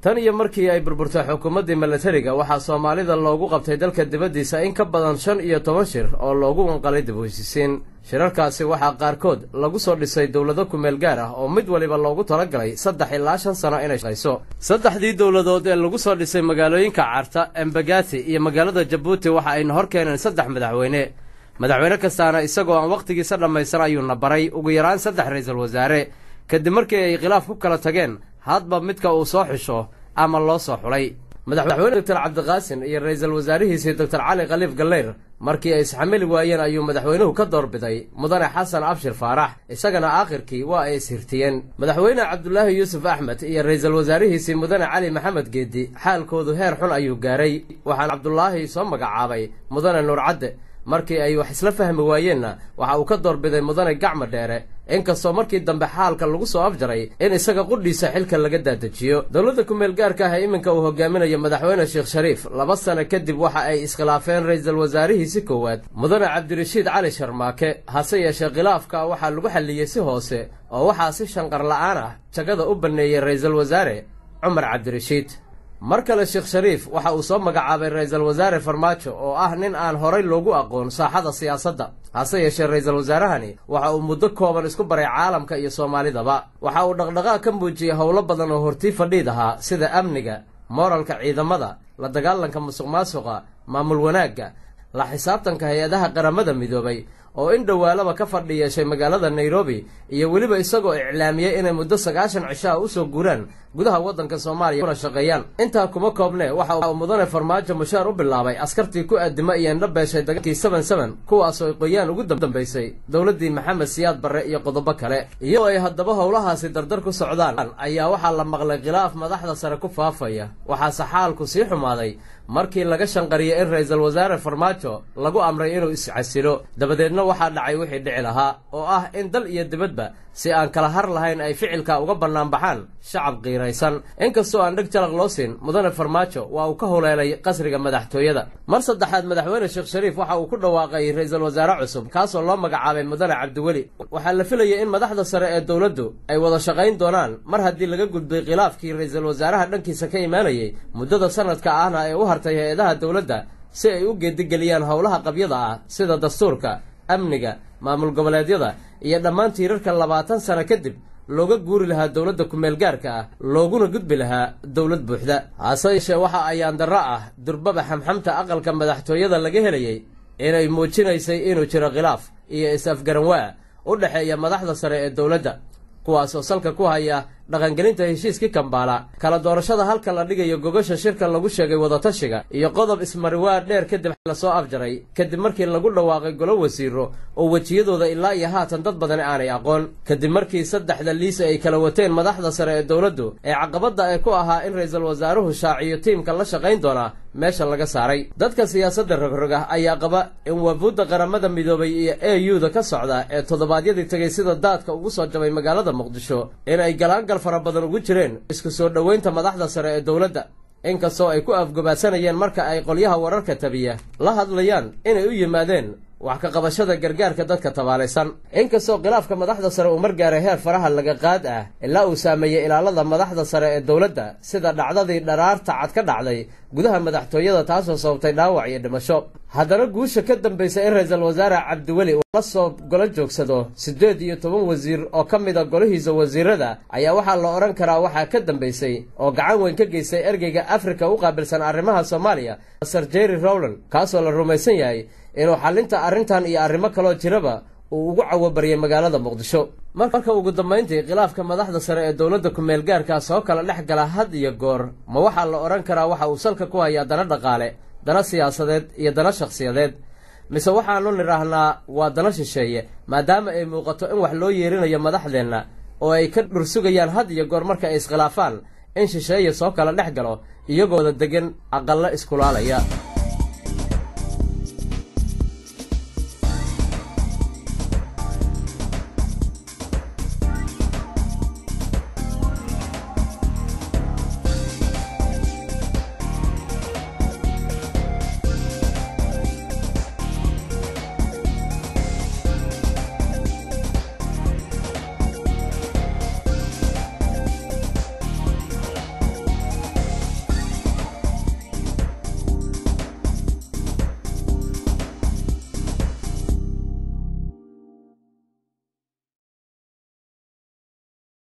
Tan iyo markii ay burburtay xukuumaddii milatariga, waxaa Soomaalida loogu qabtay dalka dibaddiisa in ka badan 15 shir oo loogu wanqalay dib u heshiisiin. Shirarkaasi waxaa qaarkood lagu soo dhisay dowlado kumeel gaar ah oo mid waliba loogu talagalay 3 ilaa 5 sano inay shaqayso. Saddexdii dowladood ee lagu soo dhisay magaalooyinka Carta, Embagati iyo magaalada Jabuuti waxa ayna hor keeneen saddex madaxweyne. Madaxweyne kastaana isagoo aan wakhtigiisa dhammaysan ayuuna baray ugu yaraan saddex ra'iisul wasaare, kadib markii ay khilaaf ku kala tageen hadba midka uu soo xusho ama loo soo xulay. Madaxweyne Doctor Cabdiqaasin iyo ra'iisul wasaarihiisii Doctor Cali Khaliif Galeyr markii ay isxamili waayeen ayuu madaxweynuhu ka doorbiday Mudane Xasan Abshir Faarax, isagana aakhirkii waa ay ishirtiyeen. Madaxweyne Cabdulaahi Yuusuf Axmed iyo ra'iisul wasaarihiisii Mudane Cali Maxamed Geedi xaalkoodu heer xun ayuu gaaray. Waxaana Cabdulaahi soo magacaabay Mudane Nuur Cadde, markii ay wax isla fahmi waayeenna waxa uu ka doorbiday Mudane Gacma Dheere, inkastoo markii dambe xaalka lagu soo afjaray in isaga qudhiisa xilka laga daadajiyo. Dowladda kumeel gaarka ah ee iminka uu hogaaminayo Madaxweyne Sheekh Shariif, 2 sano kadib waxa ay iskhilaafeen ra'iisul wasaarihiisi koowaad, Mudane Cabdirashiid Cali Sharmaake. Hase yeeshee khilaafka waxaa lagu xalliyey si hoose oo waxaa si shanqar la'aan ah jagada u banneeyey Ra'iisul Wasaare Cumar Cabdirashiid. Mar kale Sheekh Shariif waxa uu soo magacaabay Ra'iisul Wasaare Farmaajo oo ah nin aan horay loogu aqoon saaxada siyaasadda. Hase yeeshee ra'iisul wasaarahani waxa uu muddo kooban isku baray caalamka iyo Soomaalidaba. Waxa uu dhaqdhaqaaq ka muujiyey howlo badan oo hortii fadhiid ahaa, sida amniga, mooralka ciidamada, la dagaalanka musuq maasuqa, maamul wanaagga, la xisaabtanka hay-adaha Qaramada Midoobay oo in dhowaalaba ka fadhi yeeshay magaalada Nairobi, iyo weliba isagoo iclaamiyey inay muddo 90 cisho ah usoo guuraan gudaha waddanka Soomaaliya kuna shaqeeyaan. Intaa kuma koobne, waxa uu Mudane Farmaajo mushaar u bilaabay askartii ku addima iyo indho beeshay dagaalkii 7-7, kuwaasoo qoyaan ugu dambaysay dowladdii Maxamed Siyaad Barre, iyo qodobo kale. Iyadoo ay haddaba howlahaasi dardar ku socdaan ayaa waxaa la maqlay khilaaf madaxda sare ku faafaya. Waxaase xaalku sii xumaaday markii laga shanqariyey in Ra'iisul Wasaare Farmaajo lagu amray inuu iscasilo. Dabadeedna waxaa dhacay wixii dhici lahaa oo ah in dal iyo dibadba si aan kala har lahayn ay ficilka uga bannaan baxaan shacab qiiraysan. Inkastoo aan dheg jalaq loo siin, Mudane Farmaajo waa uu ka huleelay qasriga madaxtooyada. Mar saddexaad Madaxweyne Sheekh Shariif waxa uu ku dhawaaqay ra'iisul wasaare cusub, kaasoo loo magacaabay Mudane Cabdiweli. Waxaa la filayay in madaxda sare ee dowladdu ay wada shaqayn doonaan mar haddii laga gudbay khilaafkii ra'iisul wasaaraha dhankiisa ka imaanayay, muddada sanadka ahna ay u hartay hay-adaha dowladda si ay u geedigeliyaan howlaha qabyada ah sida dastuurka, amniga, maamul goboleedyada iyo dhammaan tiirarka 20 sano kadib looga guuri lahaa dowladda kumeel gaarka ah looguna gudbi lahaa dowlad buuxda. Hase yeeshee waxa ayaan darro ah durbaba xamxamta aqalka madaxtooyada laga helayay inay muujinaysay inuu jiro khilaaf iyo is-afgaranwaa u dhexeeya madaxda sare ee dowladda, kuwaasoo salka ku haya dhaqangelinta heshiiskii Kambaala, kala doorashada halka la dhigayo gogasha shirka lagu sheegay wadatashiga, iyo qodob ismariwaa dheer kadib lasoo afjaray kadib markii lagu dhawaaqay golo wasiiro oo wejiyadooda ilaa iyo haatan dad badani aanay aqoon, kadib markii saddexda liis ay kala wateen madaxda sare ee dowladdu ee caqabadda ay ku ahaa in ra'iisul wasaaruhu shaaciyo tiimka la shaqayn doona meesha laga saaray. Dadka siyaasadda rogroga ayaa qaba in wafuudda Qaramada Midoobay iyo AU-da ka socda ee toddobaadyadii tegay sida daadka ugu soo jabay magaalada Muqdisho inay galaangal fara badan ugu jireen isku soo dhoweynta madaxda sare ee dowladda, inkastoo ay ku afgobaadsanayeen marka ay qolyaha wararka tabiya la hadlayaan inay u yimaadeen wax ka qabashada gargaarka dadka tabaalaysan. Inkastoo khilaafka madaxda sare uu mar gaaray heer faraha laga qaad ah ilaa uu saameeyey ilaalada madaxda sare ee dowladda, sida dhacdadii dharaarta cad ka dhacday gudaha madaxtooyada, taasoo sababtay dhaawac iyo dhimasho, haddana guusha ka dambaysa in Ra'iisul Wasaare Cabdiweli uu la soo golo joogsado 18 wasiir oo ka mid a golihiisa wasiirada ayaa waxaa la odhan karaa waxaa ka dambaysay oo gacan weyn ka geystay ergeyga Afrika u qaabilsan arrimaha Soomaaliya, Sir Jerry Rowland, kaasoo la rumaysan yahay inuu xallinta arrintan iyo arrimo kaloo jiraba uu ugu cawobariyay magaalada Muqdisho. Marka ugu dambayntii, khilaafka madaxda sare ee dowladda kumeel gaarkaa soo kala dhex gala had iyo goor ma waxaa la odhan karaa waxa uu salka ku hayaa dana dhaqaale, dana siyaasadeed iyo dana shakhsiyadeed, mise waxaanu nidhaahnaa waa dana shisheeye, maadaama ay muuqato in wax loo yeerinayo madaxdeenna oo ay ka dhursugayaan had iyo goor marka ay iskhilaafaan in shisheeye soo kala dhex galo iyagooda degan aqallo iskulaalaya?